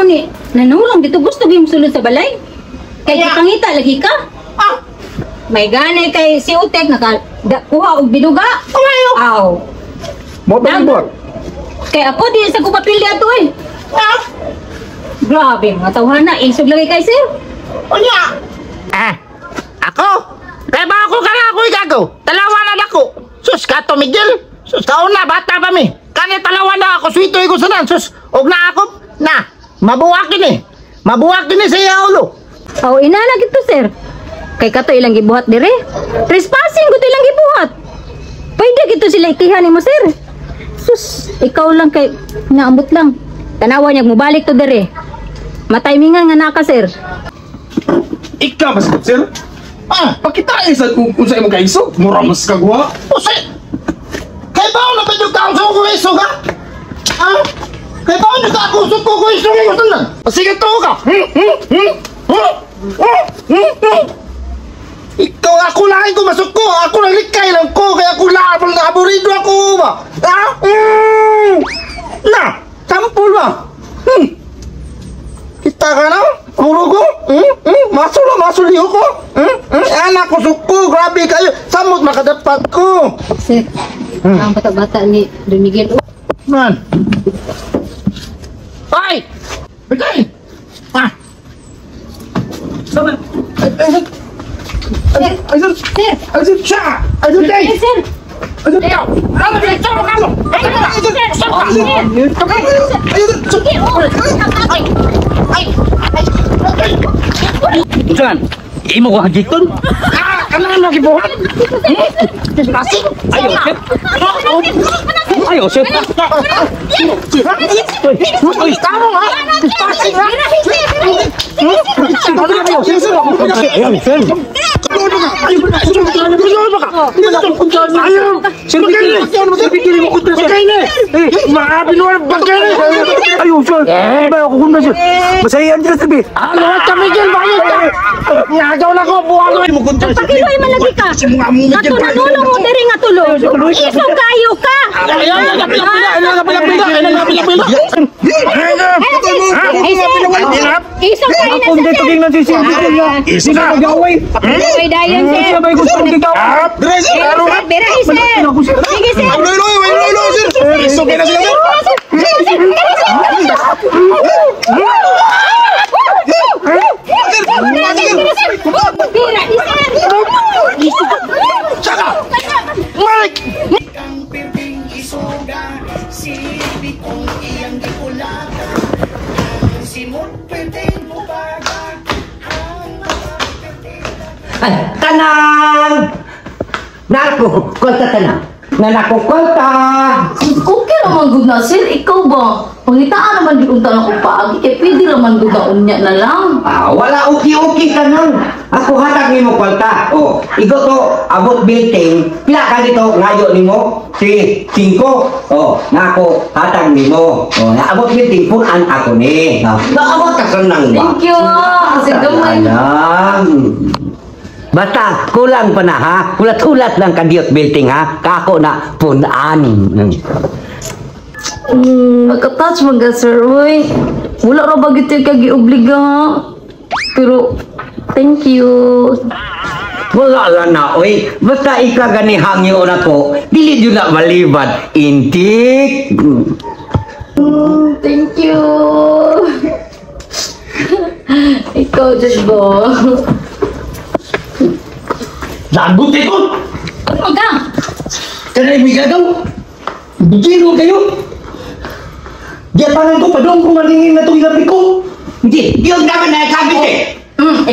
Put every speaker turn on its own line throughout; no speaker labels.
ni nanulong dito gusto gyud sulod sa balay. Kay gipangita lagi ka.
Ah,
May gani kay si Utek naka da, kuha og binuga.
Kumayo.
Aw.
Mo pa buhat.
Kay ako di sa ko papel ato eh.
Ah,
Grabe mga tawhana, isog lagi kay sir.
unya. Ah, ako? Kaya ba ako kana ako igagaw? Talawa na dako. Sus, kato Miguel. Sus, kaon na, bata pa mi. Kani talawa na ako, swito ko sanan. Sus, og na ako, na, mabuwak ini. Mabuwak ini sa iya ulo.
Aw, inana gito sir. Kay kato ilang gibuhat dire. Trespassing ko to ilang gibuhat. Pwede gito sila ikihan nimo sir. Sus, ikaw lang kay naambot lang. Tanawa niya mobalik to dire. Mataymingan nga naka sir.
Ikaw mas sir.
Ah,
Pakita sa kung sa imong kaisog, mura mas kagwa.
Use. Kay ba na medyo kaon sa ko iso ka? Ah? Kay ba na ka ako sa ko iso ko sanan? Sige to ka. Hmm. Ikaw ako lang ko masuko, ako lang likay lang ko kaya ako lang na aburido ako ba. Ah? Na, sampul ba? Kita ka na? Puro ko? Hmm? Hmm? Masul na, masul liho ko? Hmm? Hmm? Anak ko suko, grabe kayo. Samot makadapat ko.
Sir, ang bata-bata ni Don Miguel. Oh,
Man. Ay! Bitay! Ah!
Ay, ay, sir.
Sir,
Ay, sir.
sir,
Ay, sir.
Siya! Ay, bitay!
sir, sir.
Ay, sir.
Ikaw! Ano ba? Ikaw! Ano? Ay,
Ay, sir, sir, sir.
Ay, sir.
Sige, oh.
Ay! Ay! Ay!
Unsan? Imo ko hagiton?
Ah! Ano na gibuhat? Kasing!
Ayo, sir. Ayo, sir.
Uy, tama ha! Kasing ha!
Ayo, sir, sir.
Ayo, sir.
Ayaw!
Sir, bikini. Sir, bikini mo kontra, sir.
Eh, maabi naman bagay!
Ayo, sir. Ba ako kun sir. Masayan sila, sir.
Ano ka, Miguel? Bakit ka? Ngagaw na ko, buwag ko!
Mo kontra, sir.
Pakiloy man lagi ka. Kato nanulong mo diri nga tulo. Isog kayo ka.
Ay, ay, ay, pila, pila, ay, pila, pila, ay, pila, pila.
Ay, sir. Isog kayo na
Kung
sir.
dito king nang sir, bikini nga.
Iso ka.
Nag-away.
Ay, dayon sir.
Siya may gusto kong gigaw.
Dire, sir.
Sir, birahi sir. Sige sir.
Ay, loy, loy, loy, loy, sir. Iso kayo na sila, sir.
Birahi sir.
Saka! Mike!
Ang pirbing isuga, silbi kong iyang gipulaga. Ang simot pirbing mubaga, ang mga pirbing
Ay, tanang! Narko, kolta tanang. Nanako kolta!
Okay raman gud na sir, ikaw ba? Pangitaan naman di unta na kong paagi kay pwede raman gud na unya na lang.
Ah, wala uki-uki tanang. Ako hatag nimo kolta. Oh, igo to abot building. Pila ka dito ngayo nimo? Si 5. Oh, nako hatag nimo. Oh, naabot building punan ako ni. Oh, naabot ka tanang ba?
Thank you. Kasi gamay.
Alam. Basta kulang pa na ha. Hulat-hulat lang kadiyot building ha. Kako na punan.
Nakatouch man ka sir, uy. Wala ra ba gito kag giobliga ha? Pero thank you.
Wala lang na, oy. Basta ika gani hangyo na ko, dili jud na malibad. Intik.
Thank you. Ikaw jud ba?
Lagot ko.
Ano ka?
Kanay mi gagaw. Bigino kayo. Giyatangan ko padung ko maningin na itong ilabi ko.
Hindi, yun naman na kabit eh.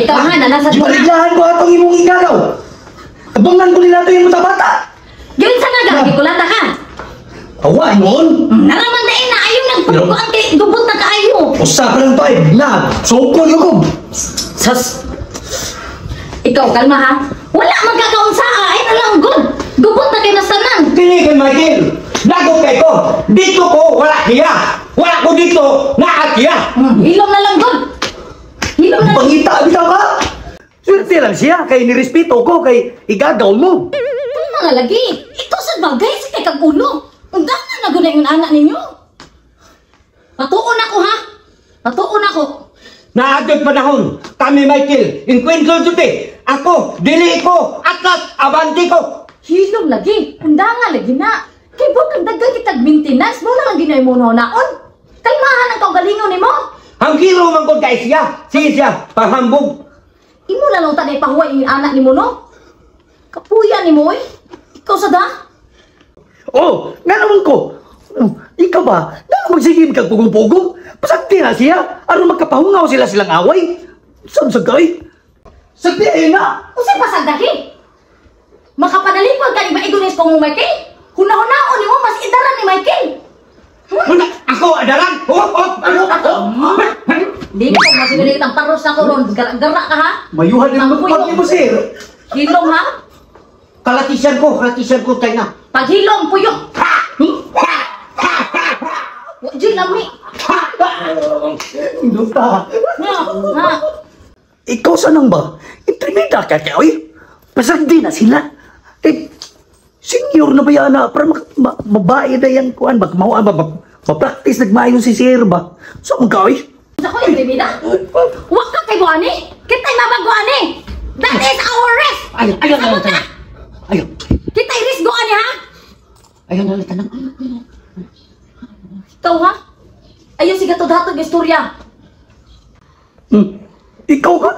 Ikaw ha, nasa
Gibaliglahan ko atong imong igagaw. Abangan ko nila ito yung bata.
Gawin sa nga gagi kulata ka.
Awa, ingon.
Naraman na ina ayo nagpagkuan kay gubot na kaayo.
Usa pa lang to eh. Na, sukol ko.
Sas. Ikaw kalma ha. Wala man kakaunsa ka ay na lang good. Gubot na kay nasanan.
Dili kay Michael. Lagot kay ko. Dito ko, wala kiya. Wala ko dito, naa kiya.
Hilom na lang good. Hilom na lang.
Pangita, bitaw ka. Swerte lang siya, kay nirespeto ko, kay igagaw mo.
Kalma nga lagi. Ikaw sa bagay sa kay kag ulo. Undangan na gud yung anak ninyo. Patuon ako ha. Natuon ako.
Naadyo'y panahon, kami Michael, inkwentro jud eh. Ako, dili ko, atlas, abante ko.
Hilom lagi, undanga lagi na. Kay bukang daghan kitag maintenance mo na lang ginay mo naon. Kalmahan ang kaugalingon nimo.
Ang giro man kod kay siya, sige siya, panghambog.
Imo na lang ta pahuway yung anak nimo no. Kapuya nimo oy. Ikaw sa da?
Oh, nga naman ko. Ikaw ba? Nga magsigim kag pugong-pugong? Pasagdi na siya. Aron magkapahungaw sila silang away. Saan sa kay? Sagdi ay na.
Usay pasagdahi. Makapanalipod ka ni maigonis kong Michael. Huna-hunaon nimo mas idaran ni Michael.
Huna, ako adaran. Oh, oh, ano ako?
Di ko masiguro ang paros na ko ron. Gara-gara ka ha.
Mayuhan din magpag nimo sir.
Hilom ha.
Kalatisan ko tayo na.
Paghilom puyok. Wa jud lami.
Induta.
Ha. Ha.
Ikaw sa nang ba? Intimida ka kay oy. Pasagdi na sila. Eh, senior na ba yan na? Para babae na yan kuan. Bak mauan ba? Ma-practice nagmaayo si sir ba? So mo ka oy?
Sa ko intimida? Wa ka kay buani. Kitay mabago ani. That is our risk.
Ayaw, ayaw, ayaw, ayaw. Ayaw.
Kitay risk go ani ha.
Ayaw na tanang.
Ikaw ha? Ayaw siga to datog istorya.
Ikaw ka?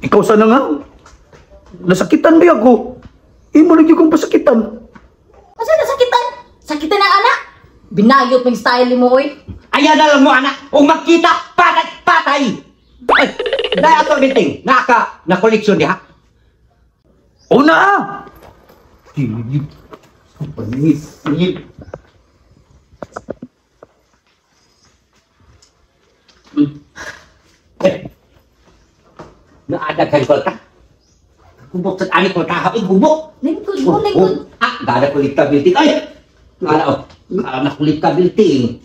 Ikaw sana nga. Nasakitan ba ako? Imo lagi kong pasakitan.
Asa nasakitan? Sakitan ang anak? Binayot mong style mo oy.
Ayaw na lang mo anak. Kung makita, patay, patay. Ay, dahil ato binting, naka, na koleksyon diha.
Una ah! Panis.
Eh, naada kay kwarta. Gubok sa ani kwarta, ay gubok.
Lingkod mo, lingkod.
Ah, gada kulit ka building. Ay! Gada, oh. Gada kulit ka building.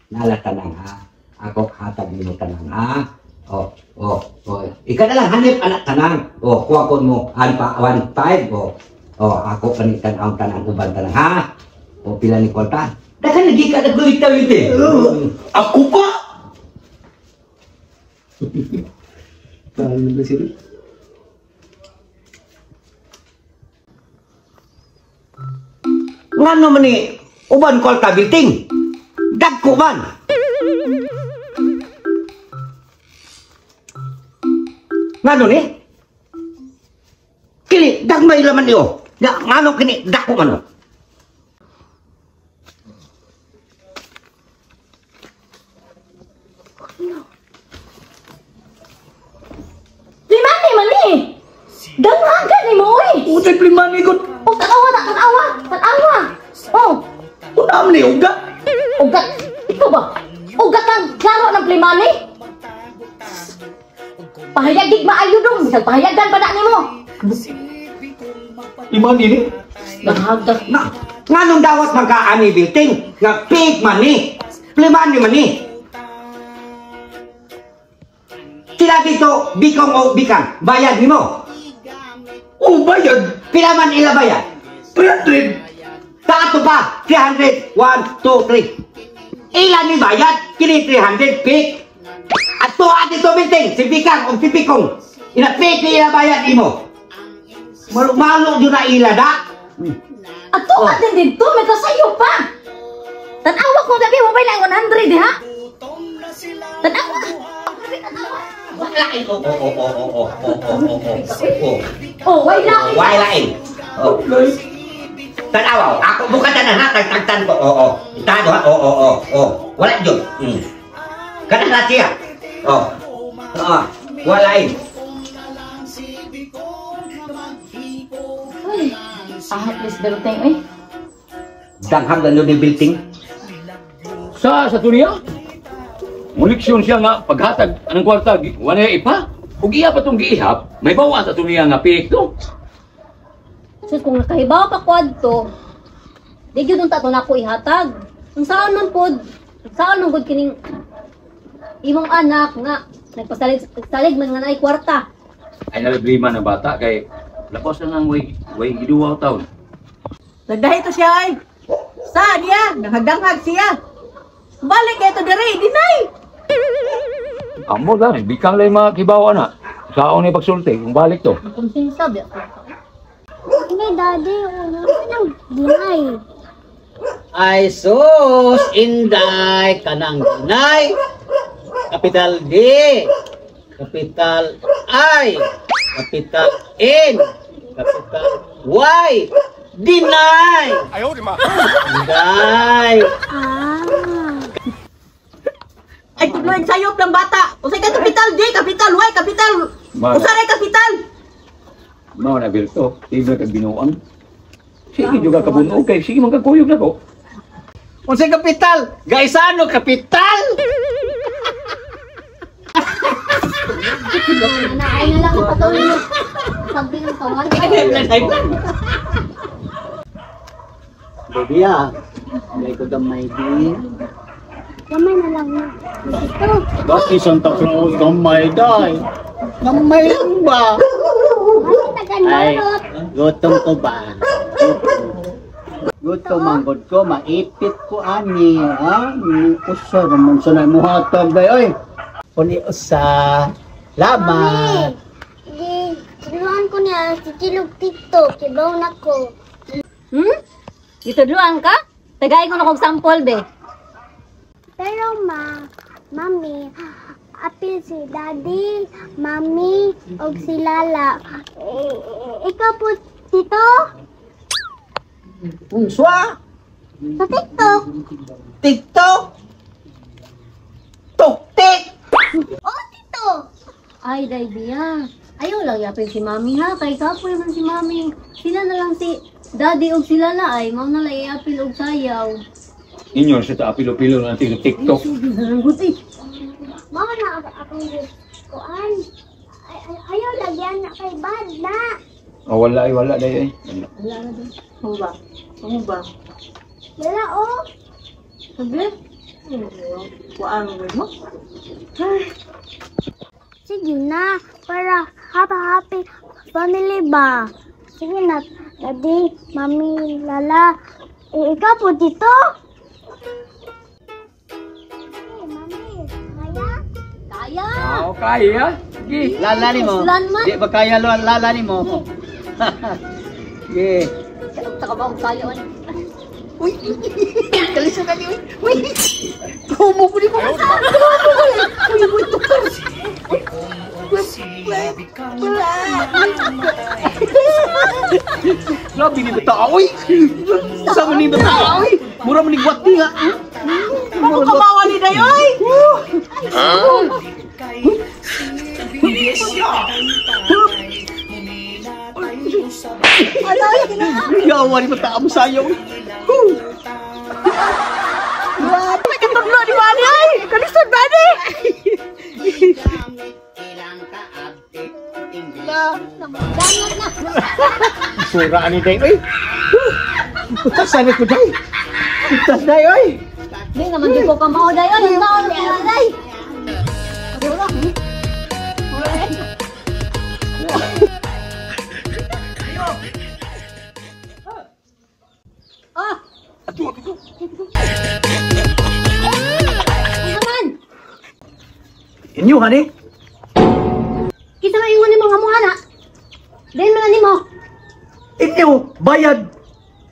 Nala tanang ha. Ako hatag nimo tanang ha. Oh, oh, oh. Ika na lang hanip anak tanang. Oh, kuha ko mo 1.5. Oh. Oh, ako panitan ang tanang uban tanang ha. Oh, pila ni kwarta. Daghan lagi ka nagkulit ka building.
Ako pa!
Ngano man ni uban kwarta building? Dagko man. Ngano ni? Kini dagmay laman niyo. Ngano kini dako man.
Limani man ni. Danghagan ni mo oy.
Utay limani ko.
Oh, tanawa ta, tanawa, tanawa. Oh,
Unam ni uga.
ugat. Ikaw ba? Ugat ang klaro ng plimani. Pahayag gig maayo dong, bisag pahayagan pa na nimo.
Limani ni.
Danghagan.
Na, nganong dawat man ka ani building nga fake man ni. Plimani man ni. Sila dito bikong o bikang bayad nimo.
Oh, bayad.
Pila man ila bayad?
300.
Sa ato pa 300. 1 2 3. Ila ni bayad kini 300 fake. At tuwa dito building si bikang o si bikong. Ina fake ni ila bayad nimo. Malo-malo jud na ila da.
Ato ka din dito, may kasayo pa. Tanawa ko gabi, mabay lang 100 ha. Tanawa. Tanawa.
Lain. Oh, oh, oh, oh, oh, oh, oh, oh, oh, oh.
Oh, way lain.
Way lain. Oh. Tanawa, ako buka tanan ha, tagtagtan ko. Oo, oh, itado ha. Oo, oo, oo. Wala jud. Kana na siya. Oh. Ah, wala lain.
Uy, ahap is belting oy.
Danghang na ni building.
Sa tunia? Muliksyon siya nga paghatag anong kwarta wala ipa. Ug iya pa tong giihap, may bawa sa tunia nga pik to.
Sus, kung nakahibaw pa ko adto, di gyud unta to nako ihatag. Kung saan man pod, saan man gud kining imong anak nga nagpasalig nagsalig man nga naay kwarta.
Ay nalablima na bata kay lakos na nang way way giduwaw taon.
Nagdahi to siya ay. Sa niya, nanghaganghag siya.
Balik kayo to dere, deny.
Amo lang, bikang lang mga kibaw na. Saon ni pagsulti kung balik to.
Kung sabi ako.
Hindi, Daddy. Wala nang deny.
Ay sus, Inday, kanang dinay. Capital D, capital I, capital N, capital Y. Deny!
Ayaw, di ma.
Inday!
Ah.
Ay, tudloy sayop ng bata. Usay ka capital D, capital Y, capital.
Mao
Usa ray capital.
Mao na Berto, tigla kag binuang. Sige juga ka buno kay sige man kagkuyog na ko.
Unsay kapital? Gaisano kapital?
Na ay na lang patuloy mo. Sabi ng kawan.
Baby ah, hindi ko gamay di.
Gamay na lang na. Dito.
Dati Santa Claus gamay day. Gamay lang ba? Ay, gutom ko ba? Gutom man gud ko, maipit ko ani, ha? Usa naman sa na muhatag day oy. Kuni usa. Lamat.
Di, tudluan ko niya si Tilog TikTok. Kibaw na ko.
Gitudluan ka? Tagay ko na kog sample be.
Pero ma, mami, apil si Daddy, Mami, og si Lala. Eh, ikaw po, Tito?
Unswa?
Sa TikTok.
TikTok? Tuktik!
Oh, Tito!
Ay, day biya. Ayaw lang yapin si Mami ha. Kay kapoy man si Mami. Sila na lang si Daddy og si Lala ay. Mao na lang iapil og sayaw.
Inyo sa ta pilo-pilo na TikTok.
Naranggot eh.
Mao na akong kuan. Ayaw lagyan na kay bad na.
Oh, wala ay wala day ay.
Wala na din. Ano ba? Ano ba?
Wala oh.
Sabi? Kuan mo?
Sige na, para happy happy family ba? Sige na, Daddy, Mami, Lala. Eh, ikaw po, Tito? Eh, Mami, kaya?
Kaya!
Ah, kaya. Sige.
Lala nimo.
Ulan man.
Di ba kaya lala nimo? Ge.
Sa ka ba og sayaw?
Uy, kalisa ka ni uy. Uy. Kumo ko ni mo. Uy, uy, tukar. Grabe ni bata, uy. Sa man ni bata, uy. Mura man ni gwati nga.
Ako kabawa ni day oy.
Yawa ni bata mo sayo.
May katudlo ni Mani ay. Kalisod ba ni?
Sura ni day, uy. Utasan ko day. Utas day, uy.
Di naman di ko kamao day oy. Mao na sila day. Ah! Ano man?
Inyo hani?
Kinsa man ingon nimo nga amuha na? Diin man na nimo.
Inyo bayad.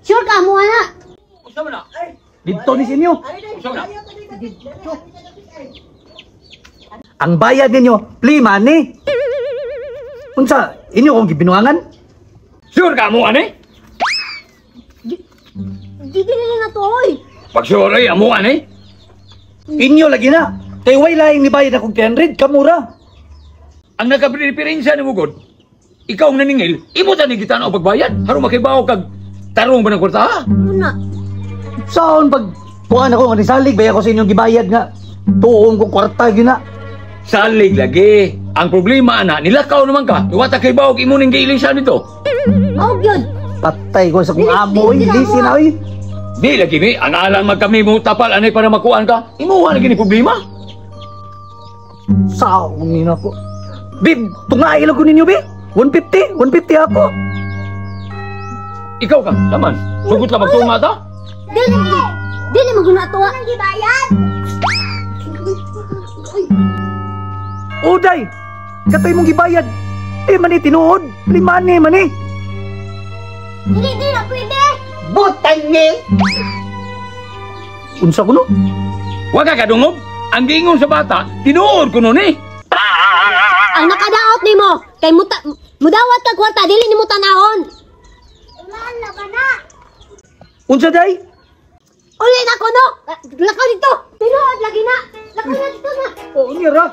Sure ka amuha na?
Usa man na.
Dito ni sa inyo.
Usa man na.
Ang bayad ninyo, play money. Unsa inyo kong gibinuangan?
Sure ka mo ani?
Di dili na to oy.
Pag sure ay amo ani.
Inyo lagi na. Kay way laing ni bayad akong 300 kamura.
Ang nakapreferensya nimo god. Ikaw ang naningil, imo ta ni gitanaw pagbayad. Haron makibaw kag tarong ba ng kwarta ha?
Una.
Saon pag kuan ako nga nisalig bay ako sa inyong gibayad nga tuong kong kwarta gyud na.
Salig lagi. Ang problema ana, nilakaw naman ka. Iwata kay bawog imo ning giiling siya nito.
Mao gyud.
Patay ko sa kong amo oy,
Dili, dili,
lisi na oy.
Di lagi mi, ang alang magkami mo tapal anay para makuan ka. Imuha na gini problema.
Saon ni nako. Bib, tungay lang ko ninyo bi. 150, 150 ako.
Ikaw ka, taman. Sugot lang magtunga ta.
Dili.
Dili mo guna ato.
Anong gibayad?
Uday! Katoy mong gibayad. Di man ni tinuod. Lima ni man ni.
Dili di na pwede.
Butang ni.
Unsa kuno?
Wa ka kadungog? Ang giingon sa bata, tinuod kuno ni.
Ang nakadaot nimo kay muta mudawat ka kwarta dili nimo tanahon.
Ulan na ba na?
Unsa day?
Uli na kuno. Lakaw dito. Tinuod lagi na. Lakaw na dito na.
Oh, unya ra.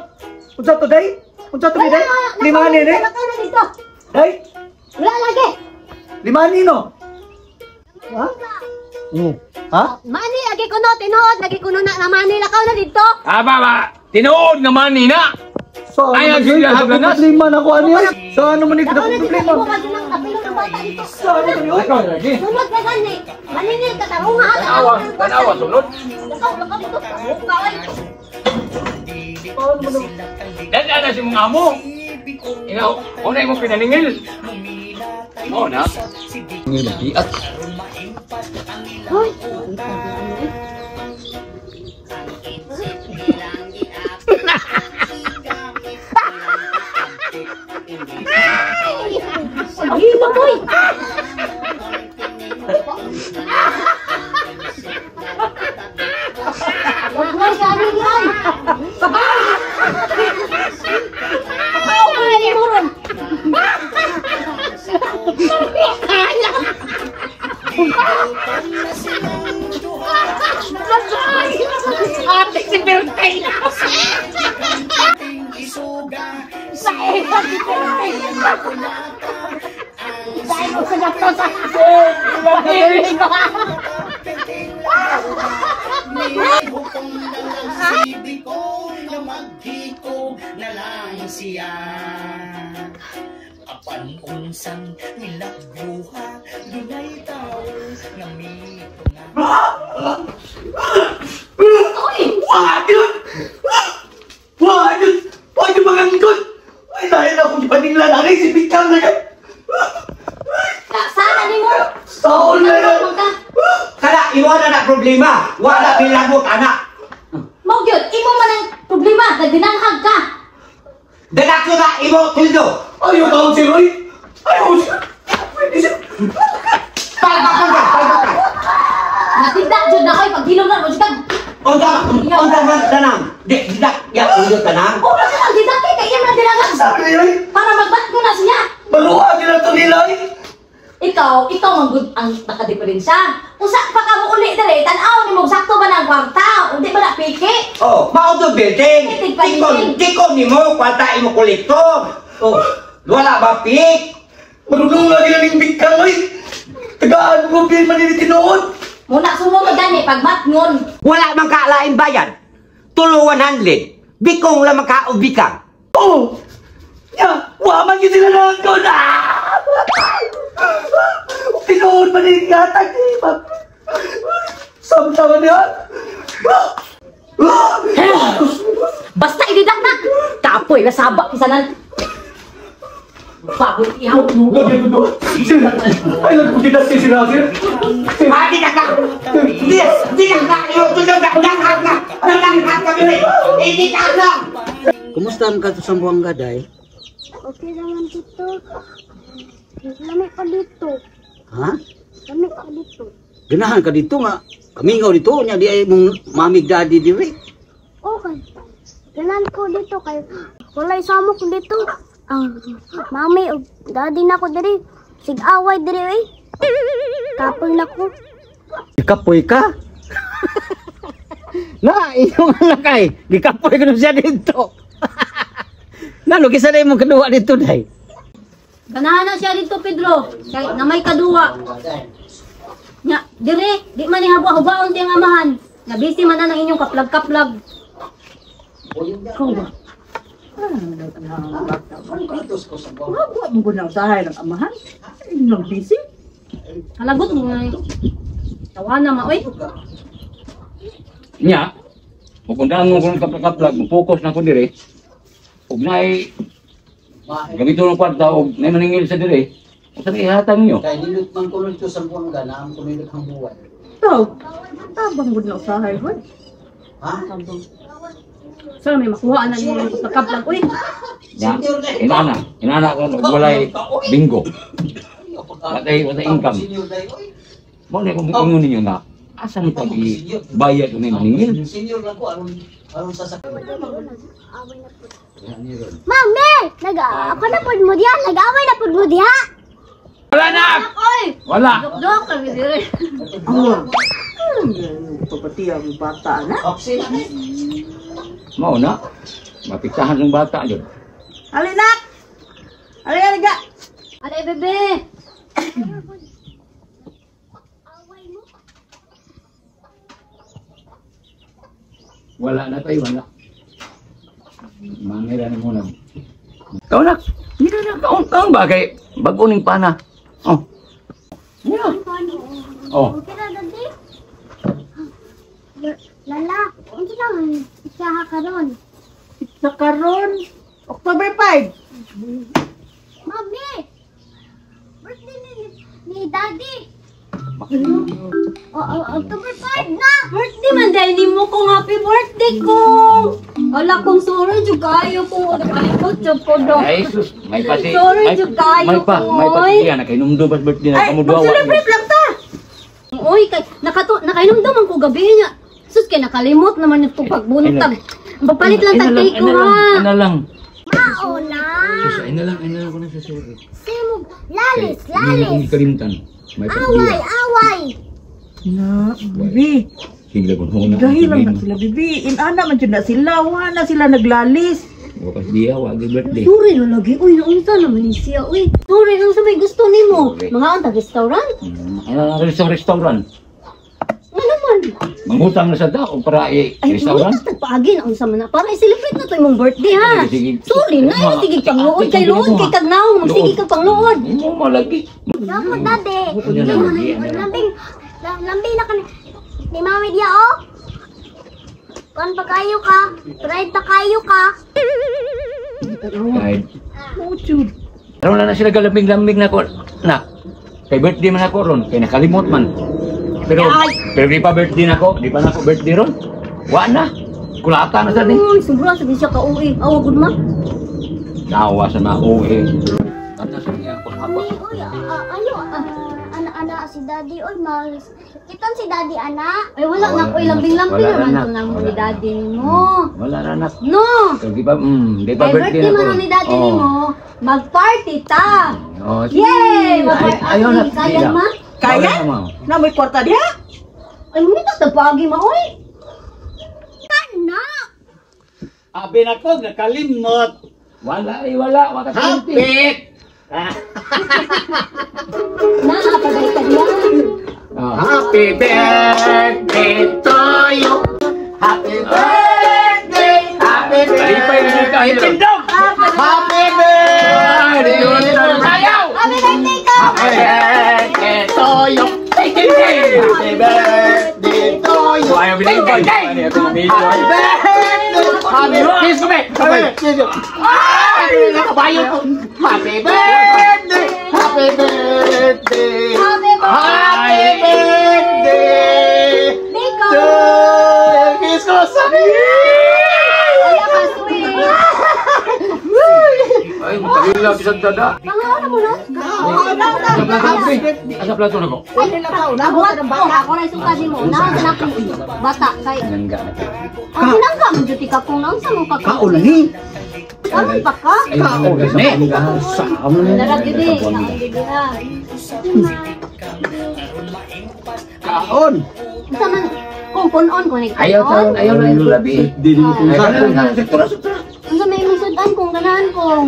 Unsa to day? Unsa to ni day? Lima ni ni?
Lakaw na dito.
Day?
Wala lagi.
Lima ni no? Ha? Ha?
Mani lagi kuno tinuod lagi kuno na mani lakaw na dito.
Aba ba, tinuod naman ni na.
So,
Ay,
ano
ang sila sa
man
ganas.
problema na ako ani ay? Sa ano man ito
Lakaw na dito.
problema?
Mo ka nang kapilong ng bata dito.
Sa ano man yun?
Lakaw na lagi.
Sunod ka gani. Maningil ka tarunga ha.
Tanawa, tanawa sunod.
Lakaw, lakaw dito. Tarunga ay.
Dada na si mong amo. Ikaw, unay mo pinaningil. Mao na. Ngil magiat.
Hoy. Ang hilo boy. Wag mo siya ani ay. Pakaw ka ni Muron.
Ate si Bertay.
Na lang siya. Apan unsang nilagbuha, dunay tao nga mitunga.
Wag yun! Wag yun! Wag yung mga angkot! Ay, dahil ako gipaninglan ani si Bikang na kay.
Sana nimo.
Saon na yun!
Kada imo na na problema, wala bilanggot anak.
Mao gyud imo man ang problema kay dinanghag ka.
Dalakyo na imo tuldo.
Ayaw taon si Roy! Ayaw siya! Pwede siya!
Palpakan ka, palpakan.
Natinda jud na koy paghilom na mo jud kag.
Unsa unsa man tanang? Di dak ya tuldo tanang.
Ora ka lang didaki kay iya man dinanghag.
Sabi niya, Roy!
Para magbat ko na siya.
Maluha nila to nila eh!
Ikaw, ikaw man gud ang nakadiferensya. Usa pa ka mo uli dere, tan-aw nimo sakto ba na ang kwarta? Hindi ba na piki?
Oh, mao to building. Tikon, tikon nimo kwarta imo kolektor. Oh, wala ba pik?
Marunong nga nila ning Bikang oy! Tagaan mo bin man ni tinuod!
Muna sumo gani pagmatngon.
Wala man kaalain bayad. Tulo 100. Bikong lang ka og bikang.
Oh! Ya, wa man yun sila na angkot! Ah! Tinuod man ni gatag eh! Samtaman niya!
Basta ididak na. Kapoy nasaba kisanan. Bago ihaw mo.
Ay, nagpugin si sila, sir.
Ah, di na ka. Di, di na ka. Imo tuldo na danghag na. Danghag ka diri. Hindi ka na.
Kumusta ang kato sa Buanga, day?
Okay naman dito. Lamig pa dito.
Ha?
Lamig pa dito.
Ganahan ka dito nga. Kamingaw dito nya di ay mong mamig daddy diri.
Okay. Ganan ko dito kay walay samok dito. Ang mami ug daddy na ko diri. Sig-away diri eh. Kapoy na ko.
Gikapoy ka? Na, iyong anak ay. Gikapoy ko na siya dito. Nalo, kisa na imong kaduwa dito, day.
Ganahan na siya dito Pedro. Kay na may kaduwa. Nya, dire, di man ni hawa-hawaon tiyang amahan. Nga busy man na ng inyong kaplag-kaplag. Ikaw ba?
Hawa mo ko na usahay ng amahan. Inyong busy.
Halagot mo nga. Tawa na ma, oy.
Nya, mupundahan mo kung kaplag-kaplag, mo-focus na ko dire. Ug naay gamito ng kwarta og naay maningil sa dire. Unsa may ihatag niyo?
Kay nindot man ko nito sa Buanga, naam ko nindot ang buwan.
Bitaw. Tabang gud na usahay gud. Tabang.
Sir, may makuha na nimo sa kaplag. Uy,
Ya, inana, inana ko walay bingo. Watay income. Mo na kung ingon ninyo nga asa mo pag bayad ni maningil.
Mami! Ako na pud mo diha! Nag-away na pud mo diha!
Wala na.
Oy!
Wala.
Dok kami dire.
Pabati ang bata na.
Mao na. Mapiktahan ng bata jud.
Alinak! Ali, aliga!
Alay bebe.
Wala na tayo, wala. Mangira na muna. Kaon na. Hindi na kaon kaon ba kay bag-o ning pana. Oh. Yeah. Oh.
Okay na, Daddy? Lala, unsa lang isaha karon?
Sa karon, October 5.
Mami! Birthday ni Daddy! Oh, October 5 na!
Birthday man dahil nimo kong happy birthday kong. Ala kong sorry jud kayo kung nakalimot jud ko do.
Ay sus, may pati.
Sorry,
may,
jud kayo,
may pa, may pa
oy.
siya na kay numdo bas birthday na
Ay,
kamo duwa.
mag-celebrate lang ta!
Uy, kay nakainom man ko gabi niya. Sus kay nakalimot naman itong pagbuntag. Papalit lang tag cake ko ha.
Ana lang.
Mauna!
Sus, ay na lang ko na sa sorry.
Simog! Lalis!
Hindi ko
Lalis!
kalimtan. May pa
Away! Away!
Na, bibi.
Higla ko na.
Dahil lang na sila, bibi. Inana man jud na sila. Wala na sila naglalis.
Wakas diya, wag birthday.
Sorry na lagi. Uy, naunsa naman ni siya. Uy, sorry nang sa may gusto nimo.
Sorry.
Mga ang restaurant.
Ano na sa restaurant?
Ano naman?
Mangutang na sa dako para
Ay,
i-restaurant.
mangutang tagpaagi na unsa man na. Para i-celebrate na to imong birthday ha.
Sige.
Sorry na, ay, sige pangluod kay luod kay kagnaw, magsige kag pangluod.
Mo malagi.
Dapat, Daddy!
Ano na lagi? Ano na?
Lambing! Lambing na kami ni Mami diya, oh! Kuan pa kayo ka! Pride pa kayo ka!
Kahit
Oh, jud.
Karon na sila galambing-lambing na ko na. Kay birthday man ako ron, kay nakalimot man. Pero pero di pa birthday na ko, di pa na ako birthday ron. Wa na. Kulata na sa ni.
Uy, sobra sa siya ka uwi. Awa gud ma.
Tawa sa mauwi. Tanda sa niya ko
Mami, uy, ayo, ana, si Daddy, uy, mas, kitan si Daddy, ana.
Ay wala na ko lambing-lambing
Wala
naman
na,
to nang
wala
ni
na.
Daddy nimo.
Wala na nak.
No.
Pero di pa di pa
Kay
birthday
birthday
na ko.
man
ron.
ni Daddy nimo, mag-party ta.
Oh, sige.
Yay!
Ay,
Mag-party.
ayaw na.
Kaya ma?
Kaya?
Kaya ma.
Na may kwarta diha?
Ay, muna tagpaagi ma oy.
Ana!
Abi na ko, nakalimot.
Wala eh, wala. Wala ka
Hapit!
Naa pagay ka diya.
Ah.
Happy birthday to you. Happy birthday. Happy
Palipay na
birthday.
tayo.
Happy birthday to you.
Happy birthday ka.
Happy birthday to you. Happy birthday to you.
Ayaw binigay. Ano yung
Happy birthday. Happy birthday. Ay, nakabayo ko. Happy birthday. Happy birthday.
Happy
Happy birthday
Nico.
to Miss Rosalie.
Ala ka sweet.
Ay, matagal lang bisag dada.
Pangalan mo no?
Asa plato na ko?
Buhat ko, ako na isuka nimo. Naon sa nakong bata kay.
Nangga na ko.
Ang nangga man jud ka kung naon sa mo pa ka.
Kaon ni.
Kaon pa ka.
Ay, nangga.
Sa mo na.
Dara bibi, kaon bibi ha.
Kaon.
Unsa man kung punon ko ni.
Ayaw taon, ayaw na ito labi.
Dili mo kung
Ay,
sa
kana na, sektora, sektora.
Unsa may imong sudan kung ganahan kung.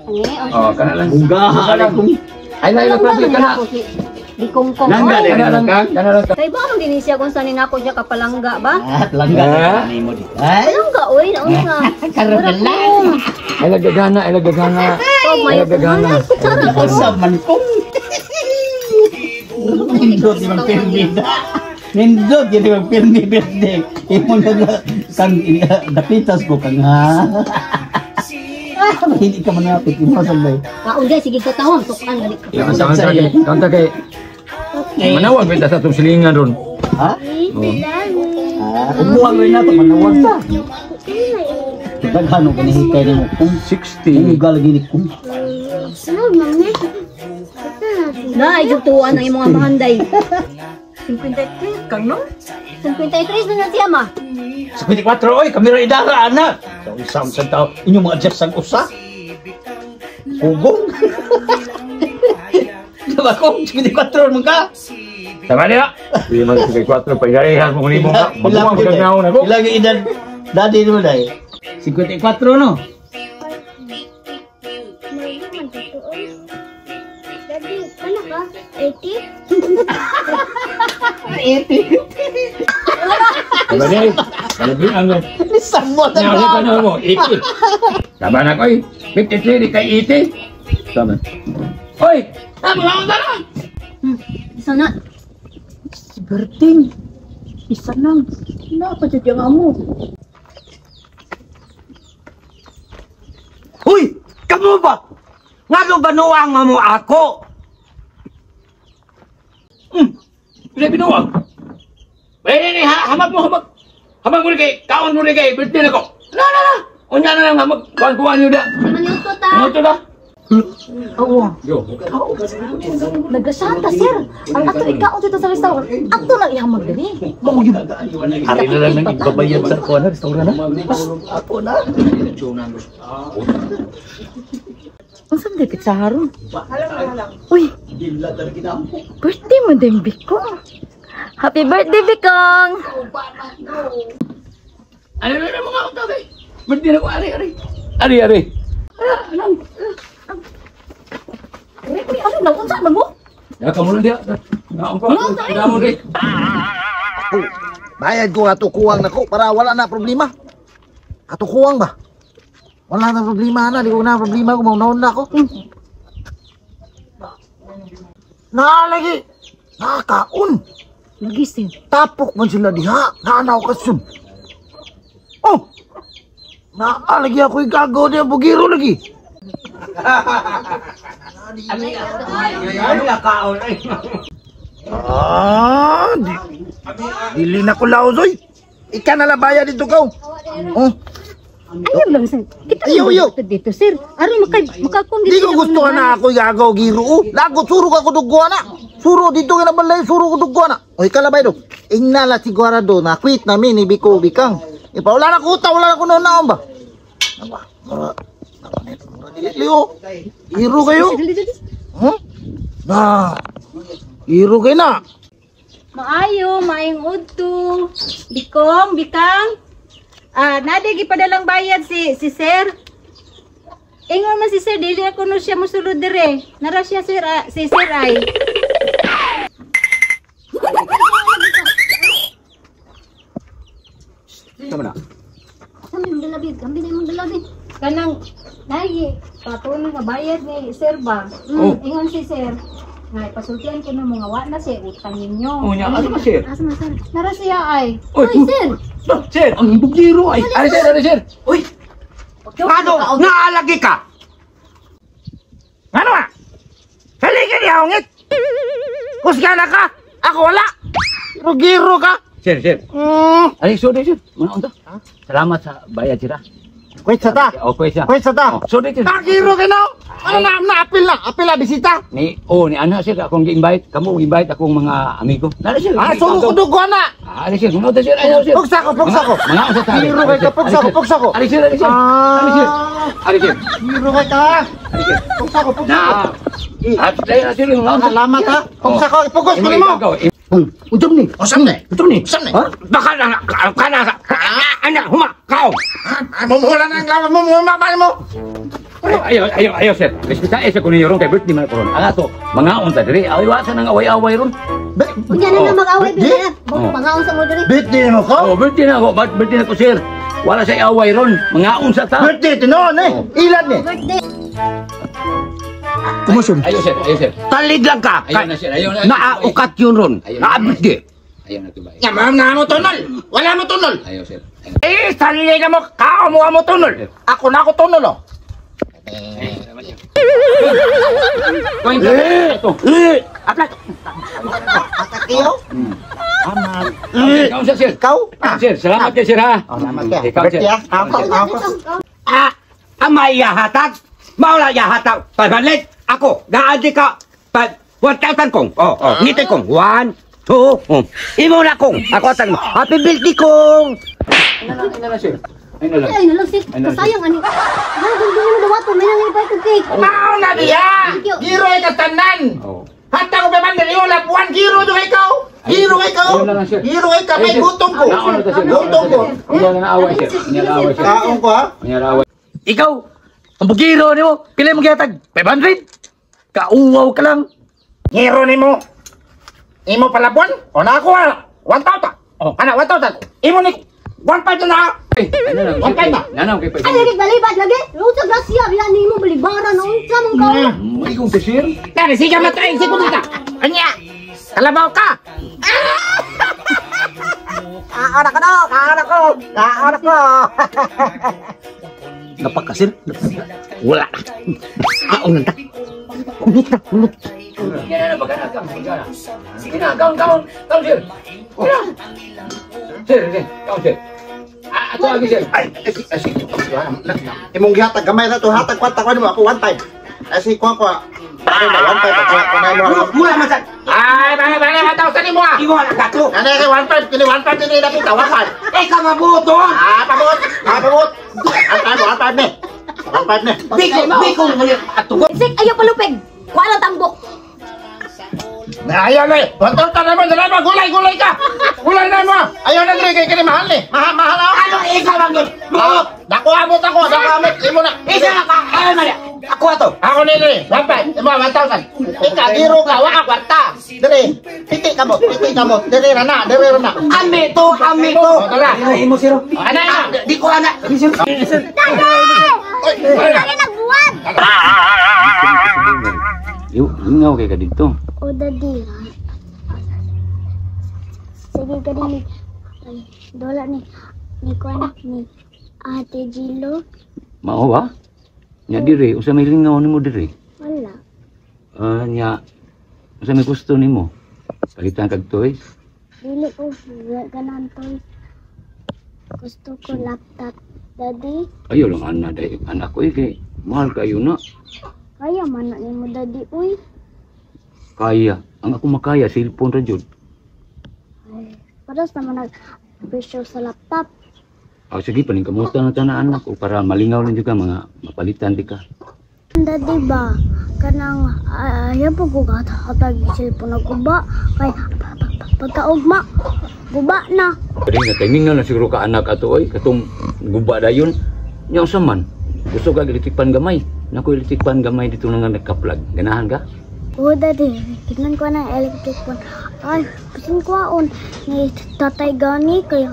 Ani,
Oh, kana lang.
Bugaha
Kana lang. Ay, na ila plato kana.
Di kong kong.
Nangga
oy.
din.
Kana lang, kana lang.
Kay ba man din siya kung saan ni nako siya kapalangga ba?
Ah, langga
Ah?
na nimo di. Ay,
Palangga oy, naunsa.
karon na lang.
Ay, lagagana, ay lagagana.
Oh,
Ay,
may
lagagana.
kutsara ko.
Usab man kong. Nindot di man pirmi da. Nindot di man pirmi birthday. Imo na kang dapitas ko kang ha. Ah, hindi ka manapit imo sa bay.
Kaon guys, sige ka tawag, tukan gani ka.
Kanta kay, kanta kay. Manawag bita sa atong silingan ron.
Ha? Ah, umuwang rin na to manawag ta. Daghan og ganihikay nimo kung
60.
Unggal gini kung.
Sunod, mami.
Na, ay tuwan ang imong amahan day.
53 kang no?
53 na na siya ma.
54 oy, kamera idara anak. Sa isang sa tao, inyong mga adjust ang usa. Ugong. Diba kung 54 man ka?
Tama niya. Di man 54 pa igarehas mo nimo ka. Maguwang ka naon ako.
Ilang yung edad daddy mo day? 54 no?
Mali man totoo. Daddy, ano ka? 80?
80.
Tama niya. Kalabian mo.
Nisamot
Nya ulit ano mo 80. Tama na ko eh. 53 di kay 80. Tama. Oy, tama mo na.
Isa na.
Si Berting. Isa lang. Napa jud yung amo.
Uy! Kamo ba? Ngano ba nuwang mo ako?
Bisa binuwag. Pwede ni ha, hamag mo hamag. Hamag mo ni kay kaon mo ni kay birthday na ko. Na na na. Unya na lang hamag kuan-kuan niyo da.
Si Manuto ta.
Ano to da?
Oo.
Yo.
Nagasanta sir. Ang ato ikaon dito sa restaurant. Ato lang ihamag diri.
Mao yun. Ari na lang nang ibabayad sa kuan na restaurant na. Ako na.
Unsa man pizza haron? Uy, birthday mo din Bikong. Happy birthday Bikong.
Ano na mga utang eh? Birthday na ko ari ari. Ari ari. Ano?
Uy, ano na unsa man mo?
Ya kamu na dia. Naon ko. Naon ri.
Bayad ko ato kuwang nako para wala na problema. Ato kuwang ba? Wala na problema na, di ko na problema ko maunaon na ako. Naalagi. Nakaon.
Lagi sir.
Tapok man sila diha. Naanaw ka sun. Oh. Naalagi ako igagaw diha bugiro lagi.
Ano na kaon ay?
Ah, dili na ko laos oy. Ika na lang bayad dito kaw. Oh,
Ayaw lang sir. Kita
Ayaw, ayaw.
dito sir. Aron makay makakon
di ko gusto na ako igagaw giro. Oh. Lagot suro ka ko dugwa na. Suro dito ka na balay suro ko dugwa na. O ika la bayad. Ingna la sigurado na quit na mi ni Biko Bikang. Ipa wala na ko uta, wala na ko naon ba. Aba, mura mura dili liyo. Giro kayo. Huh? Na. Giro kayo na.
Maayo, maayong udto. Bikong, Bikang. Ah, nade gipadalang bayad si sir. Ingon man si sir, dili ako no siya mosulod dire. Nara siya sir, si sir ay.
Tama na.
Kami mong dalabi, kami na mong dalabi.
Kanang nayi patuloy nga bayad ni sir ba?
Oh.
Ingon si sir. Nga pasultian ko na mga wa na siya utang ninyo.
Oh nya asa ba sir?
Asa man sir?
Nara siya ay.
Oy,
Uy sir.
Sir, ang bugiro ay. Ari sir, ari sir.
Uy! Ngano? Naalagi ka?
Ano ah? Halika niya, ungit! Kusga na ka! Ako wala! Giro ka!
Sir, sir. Ari sorry sir. Mana unta? Salamat sa bayad sir.
Kwet sa ta!
Okay siya.
Kwet sa ta!
Oh, sorry sir.
Nakiro ka na! Ano na? Na-apil na! Apil na, bisita!
Ni oh ni ana sir akong gi-invite, kamo invite akong mga amigo. Nara sir.
Ah, suro ko dugo na!
Ah, ari sir, mga sir, ayaw sir.
Pugsa ko, pugsa ko!
Mga unsa ta?
Giro kay ka, pugsa ko, pugsa ko!
Ari sir, ari sir. Ari sir. Ari sir.
Giro kay ka!
Ari sir.
Pugsa ko, pugsa ko!
Na. At dahil na sir, mga unsa.
Salamat ha! Pugsa ko, pugos ko nimo!
Unsa ni?
Usam ni?
Unsa ni?
Usam ni?
Ha?
Baka na kana anak huma kao.
Mumula na ang lawan mo, mumula pa mo!
Ayaw, ayaw, ayaw sir. Respeta eh sa kunin ron kay birthday man ko ron. Ang ato, mga unta diri, ayaw sa nang away-away ron.
Unya na
Oh.
lang mag-away
Birthday?
bi. Pangaon sa mo diri.
Birthday mo ko?
Oh, birthday na ako, birthday na ko sir. Wala sa away ron, mga unsa ta.
Birthday, tinuon eh! Ilan eh!
Birthday.
Kumusun?
Ayaw sir, ayaw sir.
Talid lang ka.
Ayaw na sir, ayaw na.
Naaukat yun ron.
Ayaw na.
Naabit
Ayaw na tubay.
Ya, ma'am, na mo tunol! Wala mo tunol!
Ayaw sir.
Eh, sarili na mo, kao mo mo tunol! Ako na ako tunol oh!
Eh,
Apply. Iyo. Aman.
Ikaw sa sir.
Ikaw?
Sir, salamat kay sir ha.
Oh, salamat kay.
Ikaw sir.
Ako, ako.
Ah, amay hatag. Maula ya hatag. 500. Ako, gaadi ka. 1,000 kong. Oh, oh. Ngiti kong. 1, 2, oh. Imo na kong. Ako atang. Happy birthday kong.
Ay na lang sir. Ay na lang.
Ay na lang sir. Kasayang ani. Nga gud mo dawato may nang ipay kog cake.
Mao na diya.
Thank you.
Giro ay katanan.
Oh.
Hatag ko 500 imo lapuan giro do ikaw. Giro ikaw.
Ayun na lang, sir.
Giro ikaw may
Ay, sir.
gutong ko.
Naon na ta, sir.
Gutong ko.
Unya na naaway sir. Unya na away sir.
Kaon ko ha.
Unya na away.
Ikaw, ang bugiro nimo, pila mo gihatag? 500? Kauwaw ka lang.
Ngiro nimo. Imo palabuan? O na ako ha. 1,000. Oh, ana 1,000. Imo ni 1,500 na.
Ay, ano lang sir.
Okay ba?
Nanaw kay
Ay lagi balibad lagi. Unsa grasya bila nimo balibaran unsa man ka?
May kong sir.
Tari siga mataing si kumita. Anya. Kalabaw ka. Kaon ako no, kaon ako. Kaon ako.
Napaka sir. Wala. Aon ta. Kunot na, kunot.
Yan na bagana ka, bagana. Sige na, kaon kaon. Kaon sir. Sige. Sir, sir, kaon sir. Ah, ato agi sir.
Ay, ay, sige. Imong gihatag gamay na to, hatag kwarta ko nimo ako 1,500. Ay si kuha ko. Ano na 1,500 ako ko na mo.
Mula man sa.
Ay, bana bana 1,000 nimo ah.
Imo na kato.
Ano kay 1,500 kini 1,500 kini dapita 1,500.
Eh ka mabuto.
Ah, pabot. Ah, pabot. 1,500 1,500 ni. 1,500 ni.
Biko, biko mo ato.
Sik ayo palupig. Kuha lang tambok.
Na ayaw na eh. 1,000 naman dala mo gulay gulay ka. Gulay na mo. Ayaw na diri kay kini mahal ni. Mahal mahal ah.
Ano ikaw ang yun?
Ah, dako amot ako, dako amot imo na.
Isa na ka. Ay man. Ako ato.
Ako ni diri, 1,500, imo 1,000. Ika giro ka wa ka kwarta. Diri, piti ka mo, piti ka mo. Diri ra na, diri ra na.
Ami to, ami to.
Oh, tara.
Imo sir.
Ana na.
Di ko ana.
Oy,
Dali nagbuwag.
Yo, lingaw kay ka dito.
O daddy. Sige gani ni ay, dola ni ni kuan ni Ate Gilo.
Mao ba? Nya dire, usa may lingaw nimo dire.
Wala.
Ah, nya usa may gusto nimo. Palitan kag toys.
Dili ko ganan toys. Gusto ko laptop. Daddy,
Ayo lang ana day anak ko eh, kay mahal kayo na.
kaya man na nimo daddy uy.
Kaya, ang ako makaya cellphone ra jud.
Ay, paras naman nag presyo sa laptop.
Ah, sige, paningkamutan na ta na anak o para malingaw lang jud ka mga mapalitan di ka.
Daddy ba, kanang ayaw po ko hatag cellphone ako ba kay pagkaugma guba na.
Pero nga kay mingaw na siguro ka anak ato oy, katong guba dayon. Nya unsa man? Gusto ka electric gamay. Nako electric fan gamay dito na nga nagka-plug. Ganahan ka?
Oo daddy, tignan ko na electric fan. Ay, bisin ko aon ni tatay gani kay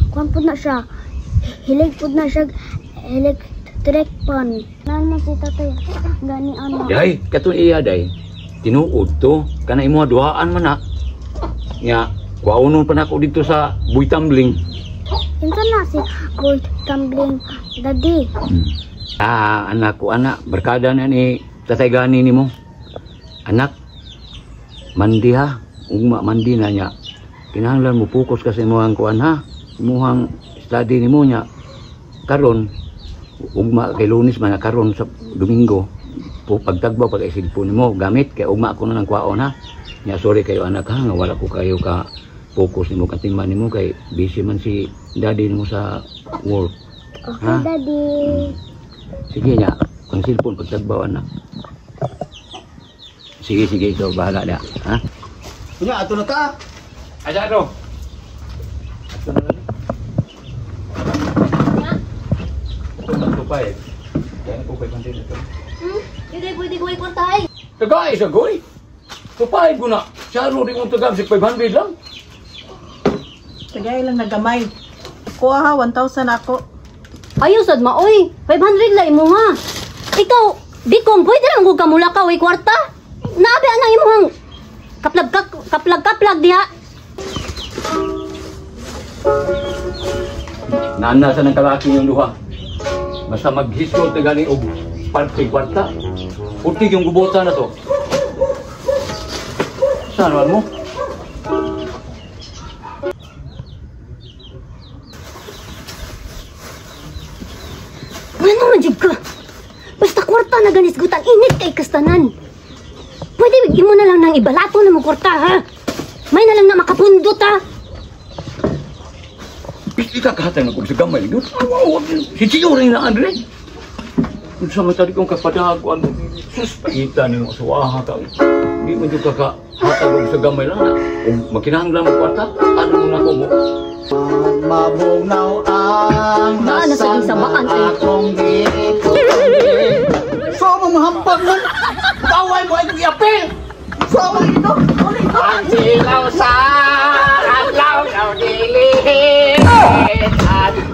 kuan pud na siya. Hilig pud na siya electric fan. Naan man si tatay gani ano.
Day, katong iya day. Tinuod to, kana imo duhaan man na. Nya, kuwaonon pa nako dito sa Buy Tumbling.
Kinsa na si Boy Tumbling daddy?
Ah, anak ko anak, barkada na ni tatay gani nimo. Anak, mandi ha, ugma mandi na niya. Kinahanglan mo focus ka sa imong kuan ha, imong study nimo nya. Karon ugma kay Lunes man karon sa Domingo po pagtagbaw pag cellphone nimo gamit kay ugma ako na ng kwaon ha. Nya sorry kayo anak ha, nga wala ko kayo ka focus nimo katima nimo kay busy man si daddy nimo sa work.
Okay
Ha?
daddy.
Sige nya, kung cellphone pagtagbaw anak. Sige sige ikaw bahala na ha.
Kunya ato na ta.
Asa to? Ito pa eh. Kaya ko kay container to.
Hindi pwede ko kwarta ay.
Tagay sa goy. Tupay ko na. Saro di mo tagam sig 500 lang.
Tagay lang nagamay. Kuha ha, 1,000 ako.
Ayo sad maoy. 500 la imo ha. Ikaw, bikong pwede lang ko kamula ka oy kwarta. Naabi anang imong kaplag kaplag kaplag diha.
Nana sa nang kalaki yung duha. Basta maghisgot na gani og parte kwarta. Puti yung gubota na to. Asa naman mo?
Ano man jud ka? Basta kwarta na ganis gutan, init kay kastanan. Pwede imo na lang nang ibalato na mo kwarta ha. May na lang na makapundot ha.
Ika kahatag na kong sa gamay. Si Chiyo rin na Andre. Kung sa matari kong kapadag, ano, sus, paita niyo sa ka. Di man yung kakahatag sa gamay lang na. Kung makinahanglan mo kwarta, ano na ko mo?
Mabugnaw ang nasang akong dito. So, mga hampag nun, kaway mo ay nag-iapil. So, mga ito,
ang silaw sa adlaw na dili.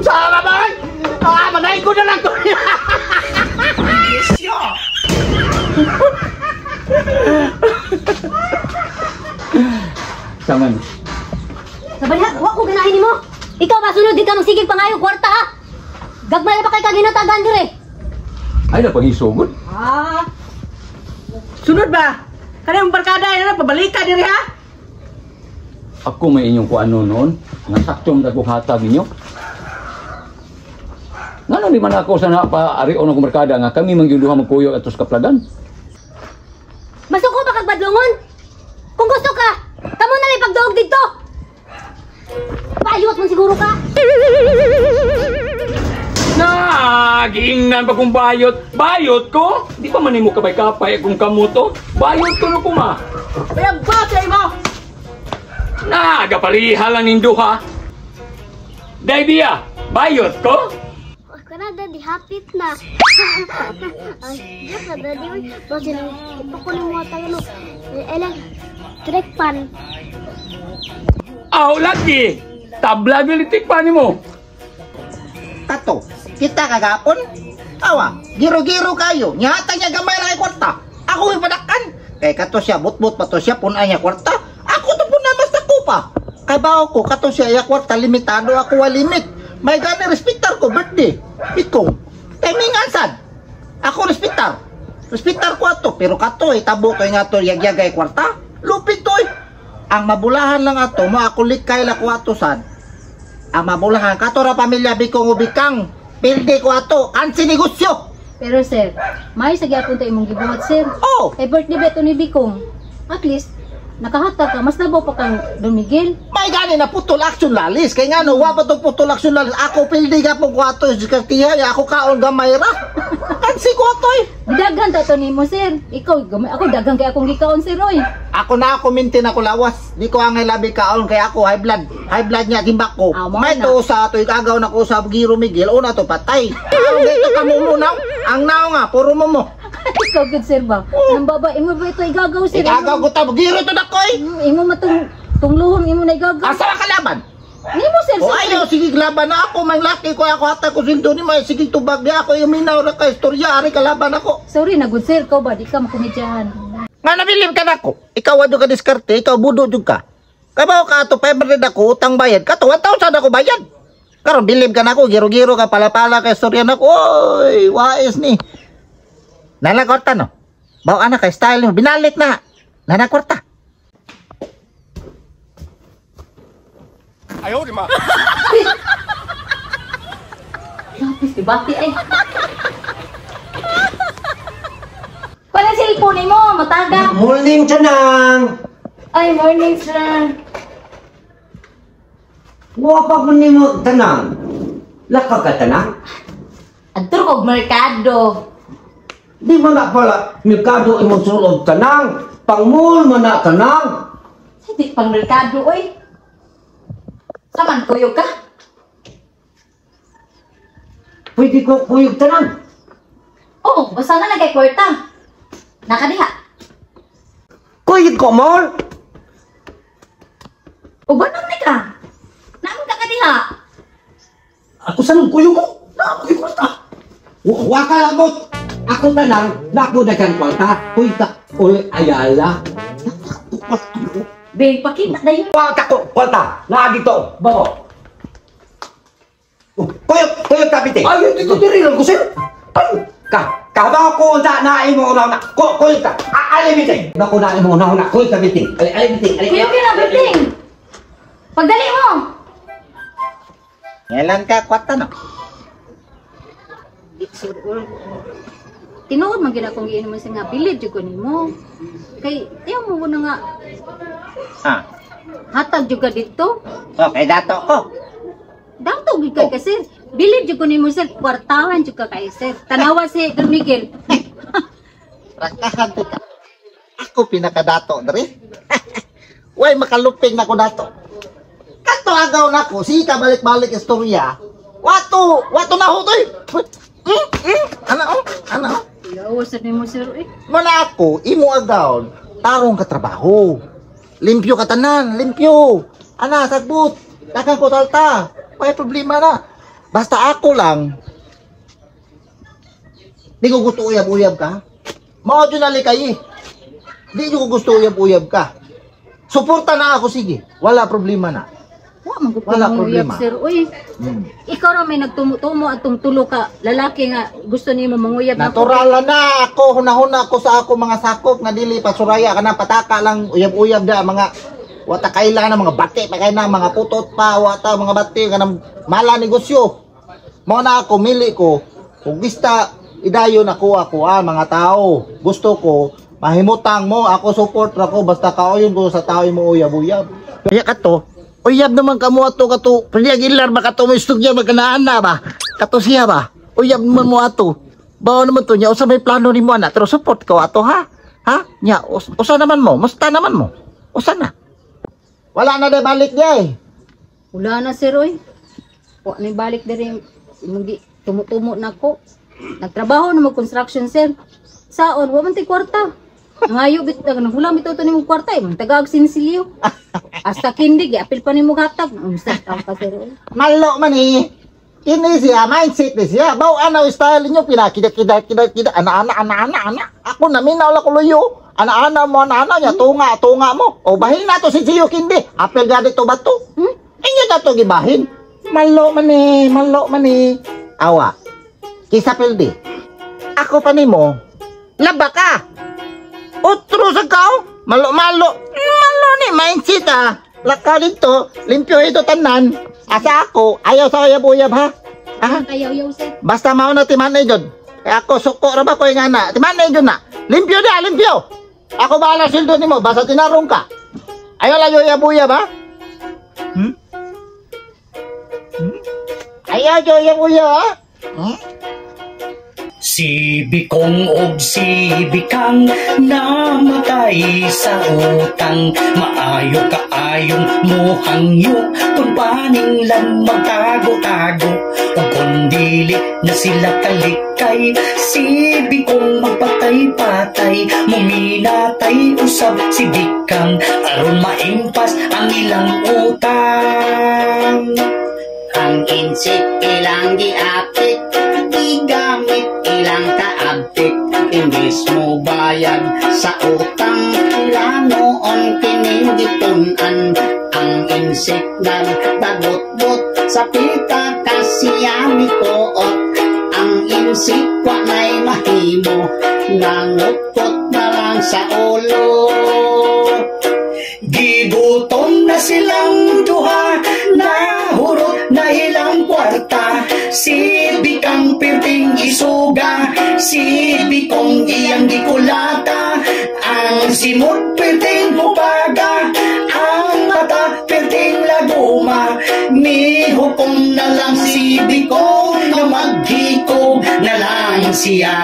Sa babay! Ah, manay ko na lang to.
Saman.
Saban ha, wa ko ganahin nimo. Ikaw ba sunod di ka magsigig pangayo kwarta ha? Gagmay pa kay kaginatagan dire.
Ay na paghisugod.
Ah. Sunod ba? Kanang barkada na pabalika diri ha?
Ako may inyong kuano noon, nga saktong dagong hatag ninyo. Ngano di man ako sa pa arion akong barkada nga kami mangyuduha magkuyog atos kaplagan.
Masuko ba kag badlongon? Kung gusto ka, kamo na lang pagduog didto. Payot man siguro ka.
Nagiingnan pa kung bayot. Bayot ko? Di pa man nimo kabay-kapay kung kamuto. Bayot ko no kuma.
Bayag ba sa imo?
Nagapariha lang ning duha. Day biya, bayot ko?
Kana daddy hapit na. Ay, ka daddy, basin ko ni mo tayo electric pan.
Aw lagi. Tabla electric pan nimo.
Kato, kita kagapon. Awa, giro-giro kayo. Nyata niya gamay ra kay kwarta. Ako ipadakan. Kay kato siya butbut pa to siya punan niya kwarta. Ako to puna mas dako pa. Kay bawo ko kato siya iya kwarta limitado ako wa limit. May gani respetar ko birthday. Ikaw, timing ansad. Ako respetar. Respetar ko ato pero kato tabo to nga to yagyagay kwarta. Lupit to. Ang mabulahan lang ato mo ako likay la ko ato sad. Ang mabulahan kato ra pamilya bikong ubikang. Pildi ko ato kansi negosyo.
Pero sir, may sa gyapon ta imong gibuhat sir.
Oh.
Eh birthday ba to ni Bikong? At least nakahatag ka, mas nabaw pa kang Don Miguel.
May gani na putol action lalis. Kay nga no, wa pa tong putol action lalis. Ako pildi ka pong kwato, diskartiha, ako kaon gamay ra. Kansi ko ato eh.
Daghan ta to nimo sir. Ikaw, gamay ako daghan kay akong gikaon sir oy.
Ako na ako mintin ako lawas. Di ko angay labi kaon kay ako high blood. High blood niya gimbak ko.
Ah,
may to sa ato igagaw na ko sa Giro Miguel, una to patay. Ang dito ka mo naw. Ang nao nga puro mo mo.
Ikaw gud sir ba? Nang baba imo ba ito igagaw sir?
Igagaw ko ta giro to dakoy.
Imo matong tungluhong imo na igagaw.
Asa ka laban?
Nimo sir.
O ayaw sige laban na ako mang laki ko ako hata ko sildo ni may sige tubag niya ako iminaw ra ka istorya ari kalaban ako.
Sorry na gud sir, ikaw ba di ka makomedyahan.
Nga nabilim ka nako. Ikaw wa ka diskarte, ikaw budo jud ka. Kabaw ka ato 500 ako utang bayad kato 1,000 ako bayad. Karon bilib ka nako giro-giro ka pala-pala ka istorya nako. Oy, wais ni. Nana kwarta no? Bawa na kay style mo binalik na. Nana kwarta.
Ayaw di ma.
Lapis di bati eh. Wala cellphone mo, mataga.
Morning tanang.
Ay, morning sir.
Wa pa ko nimo tanang. Laka ka tanang.
Adto kog merkado.
Di man na pala merkado imong sulod tanang. Pangmul man na tanang.
Hindi pang merkado oy. Saman kuyog ka?
Pwede ko kuyog tanang.
Oh, basta na nagay kwarta. Nakadiha.
Kuyog ko mall.
Uban ni ka. Naamon ka kadiha.
Ako sa nang kuyog ko. Na ako kwarta.
Wa ka labot. Ako tanang nako daghang kwarta. Kuy ta uli ayala.
Bing, pakita na yun.
Wa ka ko kwarta. Naa dito. Babo. Kuyog, kuyog kapite.
Ay, dito diri lang ko sir. Ay,
Ka. Kabaw ko unsa na imo una-una. Ko ko ta. Ali biting. Bako na imo una-una. Ko ta biting. Ali ali biting. Ali.
Kuya na biting. Pagdali mo.
Ngelan ka kwarta no?
Tinuod man gid akong giinom sa nga bilid jud ko nimo. Kay tiyaw mo na nga
Ah.
hatag jud ka didto.
Okay, dato ko.
Dato gid kay kasi bilid jud ko nimo sir, kwartahan jud ka kay sir. Tanawa si Don Miguel.
Prangkahan to ka. Ako pinakadato diri. Way makaluping na ko dato. Kato agaw na ko, sige ka balik-balik istorya. Wato, wato na ho toy. Ana oh, ana oh.
Yawa sa nimo sir eh.
Muna ako, imo agaw, tarong ka trabaho. Limpyo ka tanan, limpyo. Ana, sagbot. Dakan ko talta. May problema na. Basta ako lang, di ko gusto uyab-uyab ka. Mao dyan nalikay eh. Di ko gusto uyab-uyab ka. Suporta na ako, sige. Wala problema na.
Wa man gud ko
Wala
manguyab,
problema.
sir. Uy, ikaw ra may nagtumo-tumo atong tulo ka lalaki nga gusto nimo manguyab nako.
Natural na ako, hunahuna ko sa ako mga sakop nga dili pasuraya kana pataka lang uyab-uyab da mga wata kaila na mga bati pa kay na mga putot pa wata mga bati kanang mala negosyo. Mao na ako mili ko kung gista idayon ako ako mga tao. Gusto ko mahimutang mo ako support ra ko basta kaoyon ko sa tao mo uyab-uyab. Kaya kato uyab naman kamo ato kato pwede ilar ba kato mo istorya magkanaan na ba kato siya ba uyab naman mo ato. Bawa naman to niya, usa may plano nimo ana, pero support ko ato ha. Ha? Nya, usa naman mo, musta naman mo. Usa na. Wala na day balik niya eh.
Wala na sir oy. Wa na balik diri imong gi tumutumo na ko. Nagtrabaho na mo construction sir. Saon wa man tay kwarta. Ngayo bit naghulam bitaw to nimo kwarta eh. Tagaag sinsilyo. Hasta kindi giapil pa nimo hatag. Unsa ka sir oy.
Malo man eh. Kini siya, mindset ni siya. Baw ana style niyo pinakida kida kida kida ana ana ana ana ana. Ako na minaw la kuluyo. Ana ana mo ana ana niya tunga tunga mo. O bahin na to sinsilyo kindi. Apel gani to bato. Inyo na to gibahin. Malo man eh, malo man eh. Awa. Kisa pildi. Ako pa nimo. Laba ka. Otro sa kao. Malo malo. Malo ni mindset ah. Laka dito, limpyo ito tanan. Asa ako, ayaw sa uyab-uyab ha. Ha?
Ayaw yaw sir.
Basta mao na timanay jud. Kaya ako suko ra ba ko nga na. Timanay jud na. Limpyo na, limpyo. Ako bahala sildo nimo basta tinarong ka. Ayaw lang uyab-uyab ha. Hmm? Hmm? Ayaw uyab-uyab ha. Hmm?
Si Bikong og si Bikang namatay sa utang, maayo kaayong muhangyo kung paninglan magtago-tago, ug kung dili na sila kalikay, si Bikong magpatay-patay, muminatay usab si Bikang aron maimpas ang ilang utang.
Ang insik ilang giapit, gigamit ilang kaabtik, imbis mo bayad sa utang, lanoon kining gitun-an. Ang insik nagbagot-bot sa pita kasiya mikuot. Ang insik wa nay mahimo, nangutkot na lang sa ulo.
Gigutom na silang duha, nahurot na ilang kwarta. Si Bikang pirting isuga, si Bikong iyang gikulata. Ang simot pirting pupaga, ang mata pirting laguma. Mihukom na lang si Bikong na maghikog na lang siya.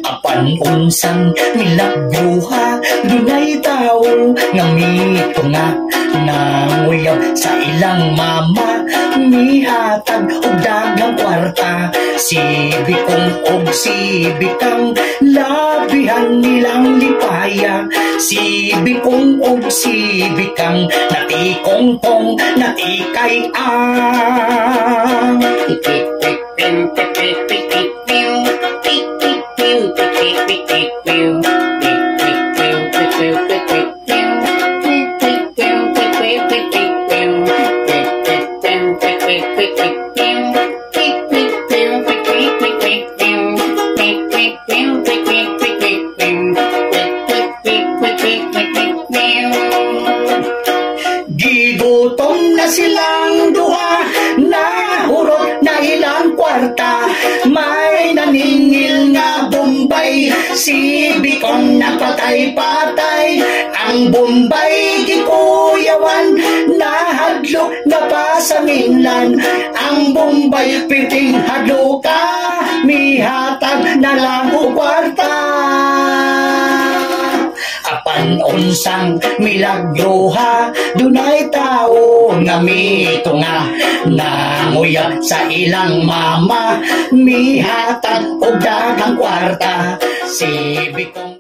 Apan unsang milagruha, dunay tawo nga mitunga, nanguyab sa ilang mama, mihatag og daghang kwarta. Si Bikong og si Bikang, labihan nilang lipaya. Si Bikong og si Bikang, natikongkong, natikay ang. Si Bikong napatay-patay, ang Bombay gikuyawan, nahadlok na pa sa mainland. Ang Bombay piting hadloka, mihatag na lang og kwarta. Apan unsang milagroha, dunay tao nga mitunga, nanguyab sa ilang mama, mihatag og daghang kwarta. Si Bikong